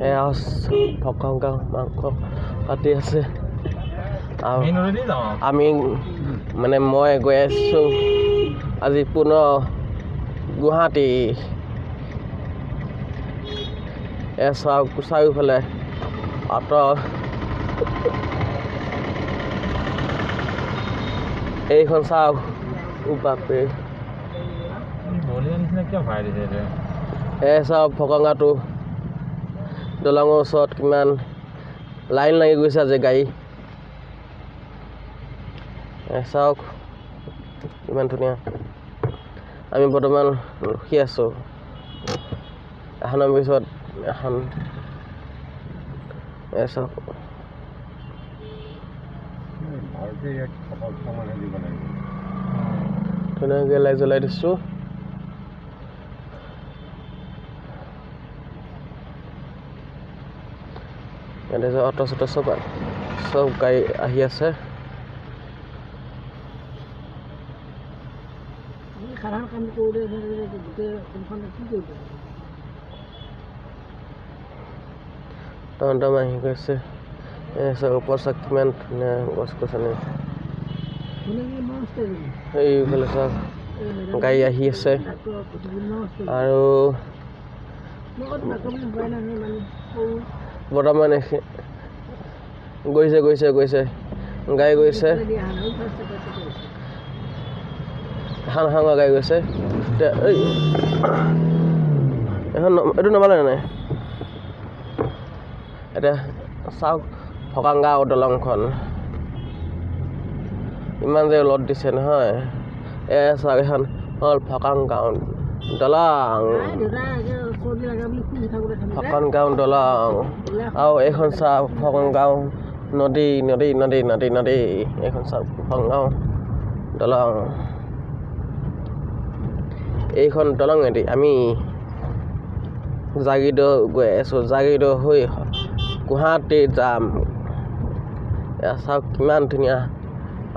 এয়া ভকংগাঁও মাংস কাটি আছে। আৰু আমি মানে মই গৈ আছোঁ আজি পুনৰ গুৱাহাটী। এয়া চাওক চাৰিওফালে অট'। এইখন চাওক, বাপৰে, এয়া চাওক ভকংগাটো দলঙৰ ওচৰত কিমান লাইন লাগি গৈছে আজি গাড়ী। চাওক কিমান ধুনীয়া। আমি বৰ্তমান ৰখি আছোঁ, এখনৰ পিছত এখন। চাওক, ধুনীয়াকৈ লাইট জ্বলাই দিছোঁ। ইয়াতে অট' চটো চব চব গাড়ী আহি আছে। টমটম আহি গৈছে। ওপৰত চাওক কিমান ধুনীয়া গছ গছনি। এইফালে চাওক গাড়ী আহি আছে। আৰু বৰ্তমান গৈছে গৈছে গৈছে গাড়ী গৈছে, এখন এখন গাড়ী গৈছে। এই এখন এইটো নমালে নাই। এতিয়া চাওক ভকাংগাঁও দলংখন ইমান যে ৰ'দ দিছে নহয়। এয়া চাওক এখন হ'ল ভকাংগাঁও দলং, ভকনগাঁও দলং। আৰু এইখন চাওক ভকনগাঁও নদী, নদী নদী নদী নদী। এইখন চাওক ভকনগাঁও দলং। এইখন দলঙেদি আমি জাগীৰোড গৈ আছোঁ। জাগীৰোড হৈ গুৱাহাটী যাম। এয়া চাওক কিমান ধুনীয়া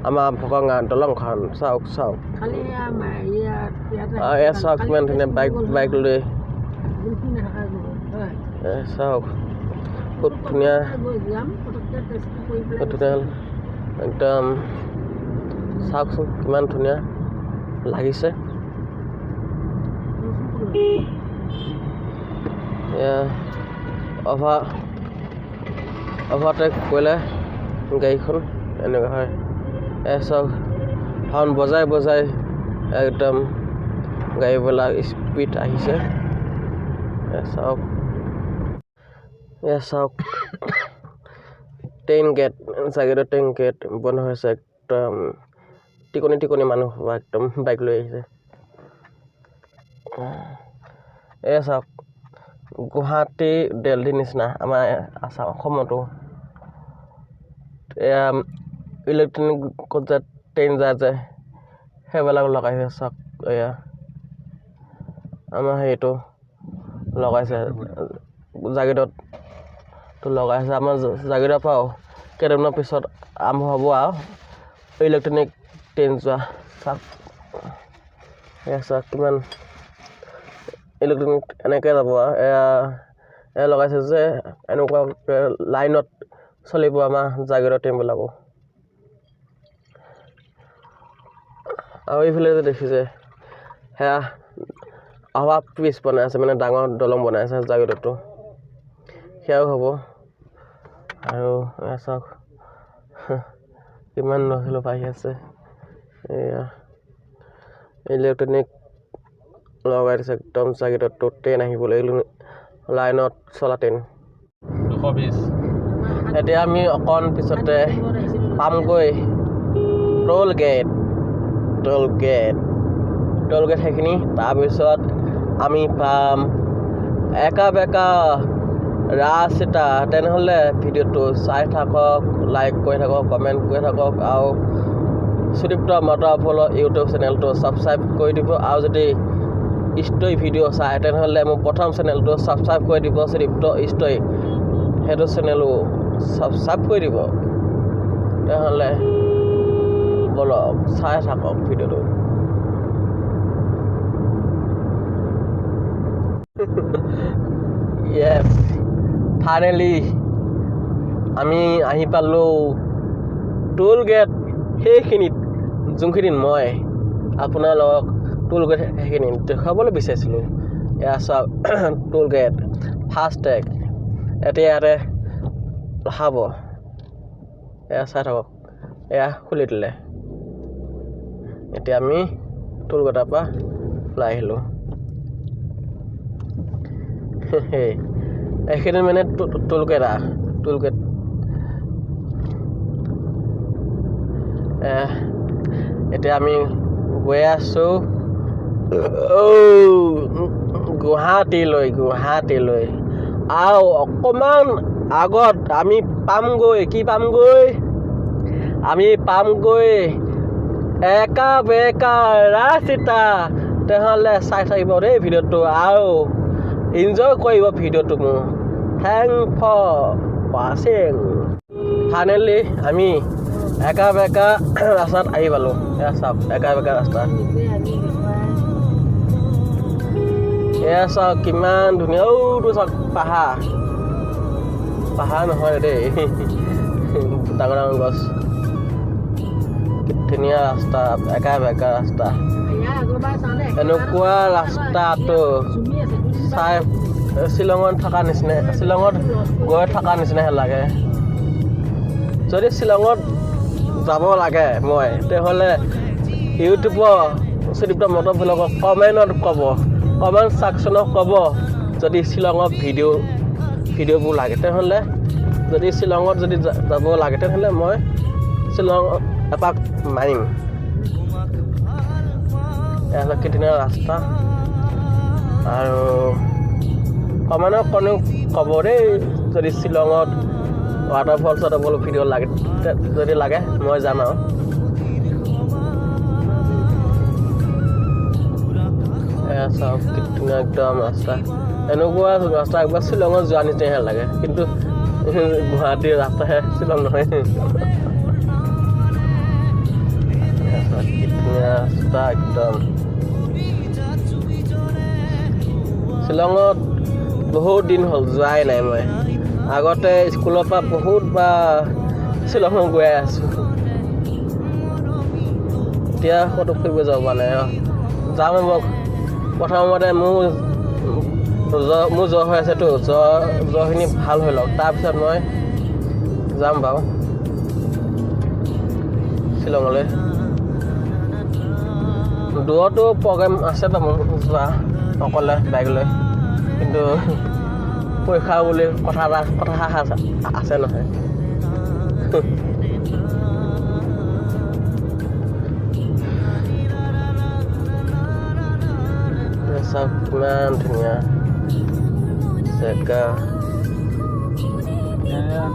আমাৰ ভকনগাঁও দলংখন। চাওক চাওক, এয়া চাওক কিমান ধুনীয়া বাইক বাইক লৈ। চাওক খুব ধুনীয়া, খুব ধুনীয়া একদম। চাওকচোন কিমান ধুনীয়া লাগিছে। এয়া অভাৰটেক কৰিলে গাড়ীখন এনেকুৱা হয়। এয়া চাওক হৰ্ণ বজাই বজাই একদম গাড়ীবিলাক স্পীড আহিছে। এয়া চাওক, এয়া চাওক ট্ৰেইন গেট, জাগীৰোডৰ ট্ৰেইন গেট বন্ধ হৈছে। একদম টিকনি টিকনি মানুহ একদম বাইক লৈ আহিছে। এয়া চাওক গুৱাহাটী দেলহিৰ নিচিনা আমাৰ আসাম অসমতো এয়া ইলেক্ট্ৰনিকত যে ট্ৰেইন যায় যে সেইবিলাক লগাইছে। চাওক এয়া আমাৰ সেইটো লগাইছে জাগীৰোডত লগাইছে। আমাৰ জাগীৰোডৰ পৰাও কেইদিনমানৰ পিছত আৰম্ভ হ'ব আৰু ইলেক্ট্ৰনিক ট্ৰেইন যোৱা। চাওক এয়া চাওক কিমান ইলেক্ট্ৰনিক এনেকৈ যাব আৰু। এয়া এয়া লগাইছে যে এনেকুৱা লাইনত চলিব আমাৰ জাগীৰোডৰ ট্ৰেইনবিলাকো। আৰু এইফালে যে দেখিছে সেয়া অভাৰ ব্ৰিজ বনাই আছে, মানে ডাঙৰ দলং বনাই আছে জাগীৰোডতো, সেয়াও হ'ব। আৰু এয়া চাওক কিমান ল'ৰা ছোৱালী আহি আছে। এয়া ইলেক্ট্ৰনিক লগাই দিছে একদম জাগীৰোডতো ট্ৰেইন আহিবলৈ, লাইনত চলা ট্ৰেইন। 220। এতিয়া আমি অকণ পিছতে পামগৈ toll gate, toll gate, toll gate সেইখিনি। তাৰপিছত আমি পাম একা বেকা ৰাস্তা। তেনেহ'লে ভিডিঅ'টো চাই থাকক, লাইক কৰি থাকক, কমেণ্ট কৰি থাকক, আৰু সুদীপ্ত মটৰ ইউটিউব চেনেলটো ছাবস্ক্ৰাইব কৰি দিব। আৰু যদি ষ্টৰী ভিডিঅ' চায় তেনেহ'লে মোৰ প্ৰথম চেনেলটো ছাবস্ক্ৰাইব কৰি দিব, সুদীপ্ত ষ্টৰী, সেইটো চেনেলো ছাবস্ক্ৰাইব কৰি দিব। তেনেহ'লে বলক চাই থাকক ভিডিঅ'টো। য়েছ। ফাইনেলি আমি আহি পালোঁ টোল গেট সেইখিনিত, যোনখিনিত মই আপোনালোকক টোল গেট সেইখিনি দেখুৱাবলৈ বিচাৰিছিলোঁ। এয়া চাওক টোল গেট ফাষ্টেগ। এতিয়া ইয়াতে ৰখাব, এয়া চাই থাকক, এয়া খুলি দিলে। এতিয়া আমি টোল গেটৰ পৰা ওলাই আহিলোঁ। এইখিনি মানে টোল গেট, টোল গেট। এতিয়া আমি গৈ আছোঁ গুৱাহাটীলৈ, গুৱাহাটীলৈ। আৰু অকণমান আগত আমি পামগৈ, কি পামগৈ? আমি পামগৈ একা বেকা ৰাস্তা। তেনেহ'লে চাই থাকিব দেই ভিডিঅ'টো আৰু এনজয় কৰিব ভিডিঅ'টো মোৰ। Thank for ৱাচিং। ফাইনেলি আমি একা বেকা ৰাস্তাত আহি পালোঁ। এয়া চাওক একা বেকা ৰাস্তা, এয়া চাওক কিমান ধুনীয়া। ঔটো চাওক পাহাৰ, পাহাৰ নহয় দেই, ডাঙৰ ডাঙৰ গছ। ধুনীয়া ৰাস্তা, একা বেকা ৰাস্তা। এনেকুৱা ৰাস্তাটো চাই শ্বিলঙত থকা নিচিনা, শ্বিলঙত গৈ থকা নিচিনাহে লাগে। যদি শ্বিলঙত যাব লাগে মই, তেনেহ'লে ইউটিউবৰ সুদীপ্ত মটৰ ভ্লগক কমেণ্টত ক'ব, কমেণ্ট ছেকশ্যনত ক'ব যদি শ্বিলঙৰ ভিডিঅ'বোৰ লাগে। তেনেহ'লে যদি শ্বিলঙত যদি যাব লাগে তেনেহ'লে মই শ্বিলং এপাক মাৰিম। এয়া কি ধুনীয়া ৰাস্তা। আৰু কমেণ্টত কোনেও ক'ব দেই যদি শ্বিলঙত ৱাটাৰফল চোৱাটাৰফল ভিডিঅ' লাগে, যদি লাগে মই যাম। আৰু এয়া চাওক কি ধুনীয়া একদম ৰাস্তা। এনেকুৱা ৰাস্তা একবাৰ শ্বিলঙত যোৱা নিচিনাহে লাগে, কিন্তু গুৱাহাটীৰ ৰাস্তাহে, শ্বিলং নহয়। কি ধুনীয়া ৰাস্তা একদম। শ্বিলঙত বহুত দিন হ'ল যোৱাই নাই মই। আগতে স্কুলৰ পৰা বহুত বাৰ শ্বিলঙত গৈ আছোঁ, এতিয়া ক'তো ফুৰিব যাব পৰা নাই। যাম প্ৰথমতে মোৰ জ্বৰ হৈ আছেতো, জ্বৰখিনি ভাল হৈ লওক, তাৰপিছত মই যাম বাৰু শ্বিলঙলৈ। দূৰতো প্ৰগ্ৰেম আছে বাৰু মোৰ যোৱা অকলে বাইক লৈ, কিন্তু পৰীক্ষা বুলি কথা এটা কথা আছে নহয়। চাওক কিমান ধুনীয়া জেগা।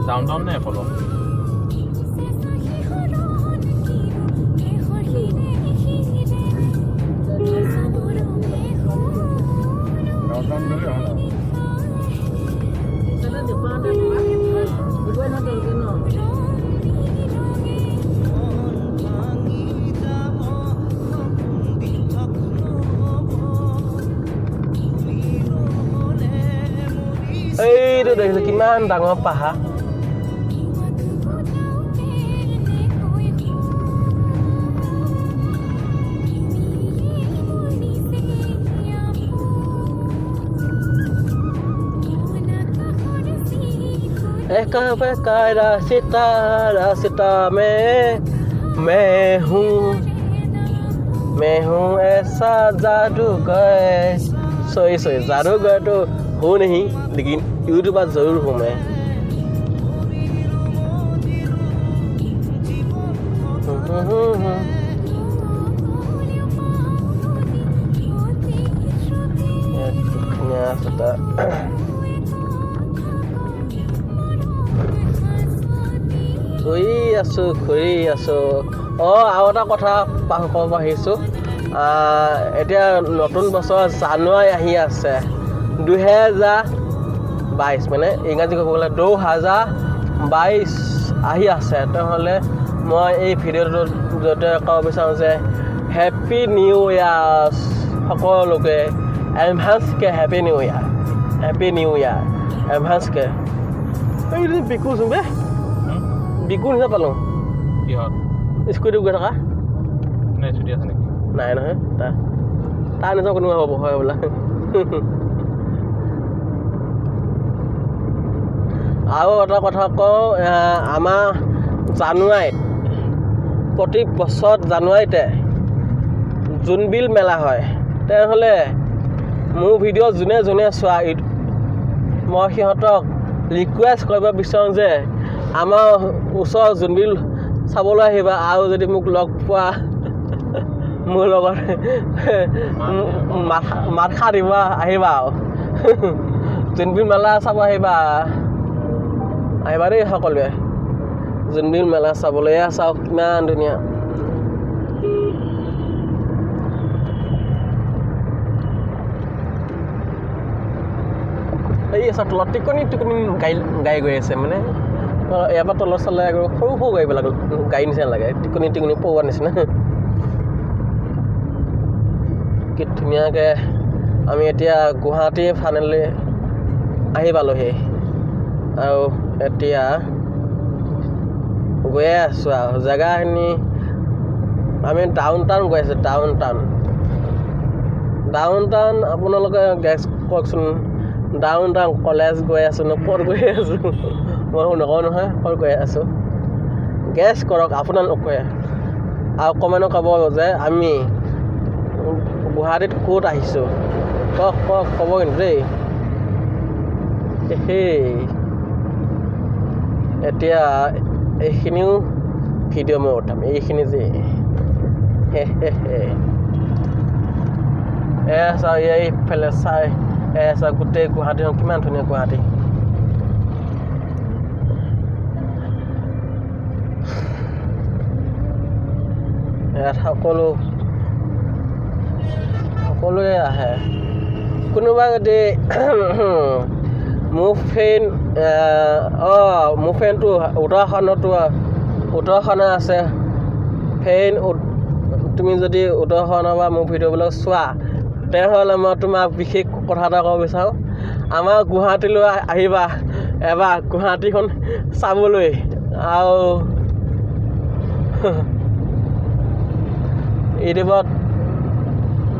ডাউন টাউন নে এপল? এইটো দেখিছোঁ কিমান ডাঙৰ পাহাৰ। एका बेका रास्ता, रास्ता में मैं हूँ, मैं हूँ ऐसा जादूगर। सॉरी सॉरी, जादूगर तो हूँ नहीं, लेकिन यूट्यूबर जरूर हूँ मैं। ঘূৰি আছোঁ, ঘূৰি আছোঁ। অঁ, আৰু এটা কথা ক'ব আহিছোঁ, এতিয়া নতুন বছৰ জানুৱাৰী আহি আছে 2022, মানে ইংৰাজী ক'ব গ'লে 2022 আহি আছে। তেনেহ'লে মই এই ভিডিঅ'টোত য'তে ক'ব বিচাৰোঁ যে হেপী নিউ ইয়াৰ সকলোকে, এডভান্সকৈ happy new year, happy new year. এডভান্সকৈ। এই বিকুচোন বে, বিকু নিচিনা পালোঁ। কিহত? স্কুটিত গৈ থকা। নাই, ছুটি আছে নেকি? নাই নহয়, তাৰ নিজৰ কোনোবা হ'ব হয় বোলা। আৰু এটা কথা কওঁ, আমাৰ জানুৱাৰীত, প্ৰতি বছৰত জানুৱাৰীতে জোনবিল মেলা হয়। তেনেহ'লে মোৰ ভিডিঅ' যোনে যোনে চোৱা, মই সিহঁতক ৰিকুৱেষ্ট কৰিব বিচাৰোঁ যে আমাৰ ওচৰৰ জোনবিল চাবলৈ আহিবা। আৰু যদি মোক লগ পোৱা, মোৰ লগত মাত খা দিবা, আহিবা। আৰু জোনবিল মেলা চাব আহিবা, আহিবা দেই সকলোৱে জোনবিল মেলা চাবলৈ। এয়া চাওক কিমান ধুনীয়া। এই চাওক তলত টিকনি টিকনি গাড়ী গাড়ী গৈ আছে। মানে ইয়াৰ পৰা তলত চালে আৰু সৰু সৰু গাড়ীবিলাক গাড়ী নিচিনা লাগে, টিকনি টিকনি পৰুৱা নিচিনা। কি ধুনীয়াকৈ আমি এতিয়া গুৱাহাটী ফাইনেলি আহি পালোহি। আৰু এতিয়া গৈয়ে আছোঁ আৰু জেগাখিনি আমি ডাউন টাউন গৈ আছোঁ। ডাউন টাউন আপোনালোকে গেছ কওকচোন, ডাউন টাউন কলেজ গৈ আছোঁ নে ক'ত গৈ আছোঁ? মই নকওঁ নহয় ক'ত গৈ আছোঁ। গেছ কৰক আপোনালোকে আৰু কমেণ্টত ক'ব যে আমি গুৱাহাটীত ক'ত আহিছোঁ। কওক কওক, ক'ব কিন্তু দেই। সেই এতিয়া এইখিনিও ভিডিঅ' মই উঠাম, এইখিনি যে। এয়া চাওক, এইফালে চাই, এয়া চাওক গোটেই গুৱাহাটীখন, কিমান ধুনীয়া গুৱাহাটী। ইয়াত সকলোৱে আহে। কোনোবা যদি মোৰ ফ্ৰেণ্ড, অঁ, মোৰ ফ্ৰেণ্ডটো উত্তৰাখণ্ডত আছে ফ্ৰেণ্ড, তুমি যদি উত্তৰাখণ্ডৰ পৰা মোৰ ভিডিঅ'বিলাক চোৱা, তেনেহ'লে মই তোমাক বিশেষ কথা এটা ক'ব বিচাৰোঁ। আমাৰ গুৱাহাটীলৈ আহিবা এবাৰ গুৱাহাটীখন চাবলৈ। আৰু ইউটিউবত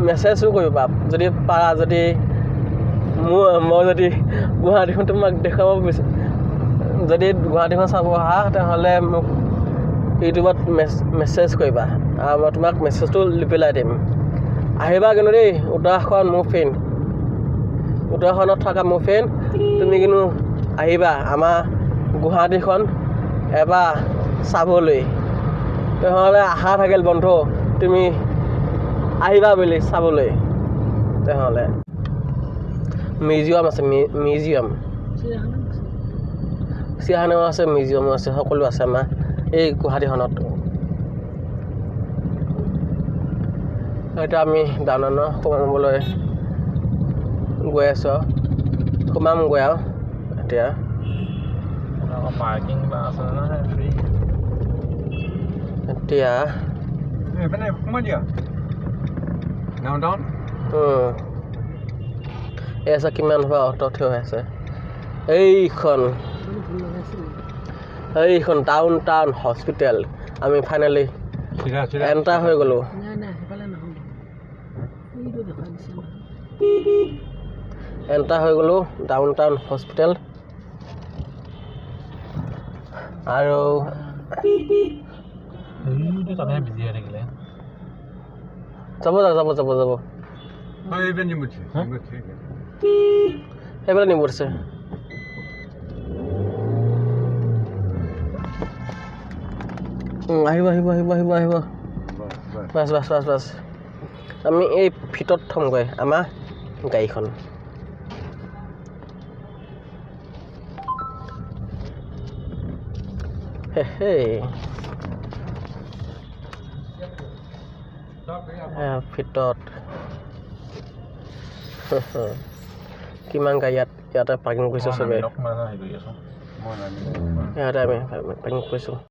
মেছেজো কৰিবা যদি পাৰা। যদি মই যদি গুৱাহাটীখন তোমাক দেখুৱাব যদি গুৱাহাটীখন চাব আহা, তেনেহ'লে মোক ইউটিউবত মেছেজ কৰিবা আৰু মই তোমাক মেছেজটো ৰিপ্লাই দিম। আহিবা কিন্তু দেই। উত্তৰাখণ্ড মোৰ ফ্ৰেণ্ড, উত্তৰাখণ্ডত থকা মোৰ ফ্ৰেণ্ড, তুমি কিন্তু আহিবা আমাৰ গুৱাহাটীখন এবাৰ চাবলৈ। তেনেহ'লে আশা থাকিল বন্ধু, তুমি আহিবা বুলি চাবলৈ। তেনেহ'লে মিউজিয়াম আছে, মিউজিয়াম, চিৰিয়াখানাও আছে, মিউজিয়ামো আছে, সকলো আছে আমাৰ এই গুৱাহাটীখনত। এতিয়া আমি ডাউন সোমাবলৈ গৈ আছোঁ আৰু সোমামগৈ আৰু এতিয়া। পাৰ্কিং বা আছে নহয় ফ্ৰী। এতিয়া এইপিনে সোমাই দিয়া ডাউন টাউন। এই আছে, কিমান সোপা অট' থিয় হৈ আছে। এইখন ডাউন টাউন হস্পিটেল। আমি ফাইনেলি চিধা চিধা এণ্টাৰ হৈ গ'লোঁ। নাই নাই, সেইফালে নহয়, এইটো দেখুৱাই দিছে নহয়। এণ্টাৰ হৈ গ'লোঁ ডাউন টাউন হস্পিটেল। আৰু সেইটো তাতেহে বিজি হৈ থাকিলে। যাব যাব যাব যাব। এইপিনে নিব দিছে, নিব দিছে। সেইফালে নিব দিছে। আহিব আহিব আহিব আহিব আহিব। Bus. Bus bus bus bus. আমি এই ভিতৰত থ'মগৈ আমাৰ গাড়ীখন। হে ভিতৰত কিমান গাড়ী ইয়াতে পাৰ্কিং কৰিছে চবে। হেৰি কৰি আছোঁ। মই নামিম। ইয়াতে আমি পাৰ্কিং কৰিছোঁ।